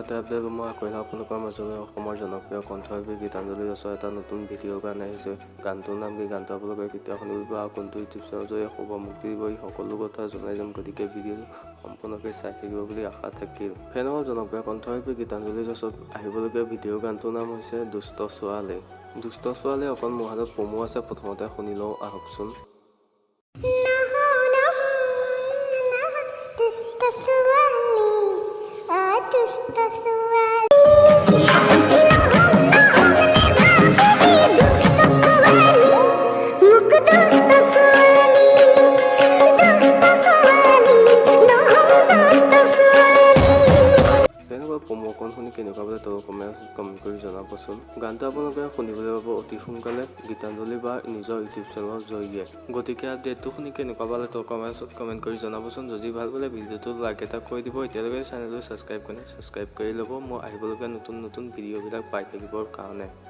এটা আপডেট। মই আকৌ আপোনালোকৰ মাজলৈ অসমৰ জনপ্ৰিয় কণ্ঠশিল্পী গীতাঞ্জলি দাসৰ এটা নতুন ভিডিঅ' গান আহিছে। গানটোৰ নাম কি, গানটো আপোনালোকে কেতিয়া শুনিব আৰু কোনটো ইউটিউব চেনেলৰ জৰিয়তে শুভ মুক্তি দিব, এই সকলো কথা জনাই যাম। গতিকে ভিডিঅ'টো সম্পূৰ্ণকৈ চাই থাকিব বুলি আশা থাকিল। ফেনৰ জনপ্ৰিয় কণ্ঠশিল্পী গীতাঞ্জলি দাসৰ আহিবলগীয়া ভিডিঅ' গানটোৰ নাম হৈছে দুষ্ট ছোৱালী। দুষ্ট ছোৱালী অকণ মোৰ হাতত প্ৰমো আছে, প্ৰথমতে শুনি লওঁ আহকচোন। দুষ্ট ছোৱালী, অ দুষ্ট ছোৱালী, মোক দুষ্ট ছোৱালী, দুষ্ট ছোৱালী নহওঁ, দুষ্ট ছোৱালী। তেনেকুৱা প্ৰমো অকণ শুনি কেনেকুৱা পালে তলত কমেণ্ট কৰি জনাবচোন। গানটো আপোনালোকে শুনিবলৈ পাব অতি সোনকালে গীতাঞ্জলি বা নিজৰ ইউটিউব চেনেলৰ জৰিয়তে। গতিকে আপডেটটো শুনি কেনেকুৱা পালে তলত কমেণ্ট কৰি জনাবচোন। যদি ভাল পালে ভিডিঅ'টো লাইক এটা কৰি দিব। এতিয়ালৈকে চেনেলটো ছাবস্ক্ৰাইব কৰি ছাবস্ক্ৰাইব কৰি ল'ব, মই আহিবলগীয়া নতুন নতুন ভিডিঅ'বিলাক পাই থাকিবৰ কাৰণে।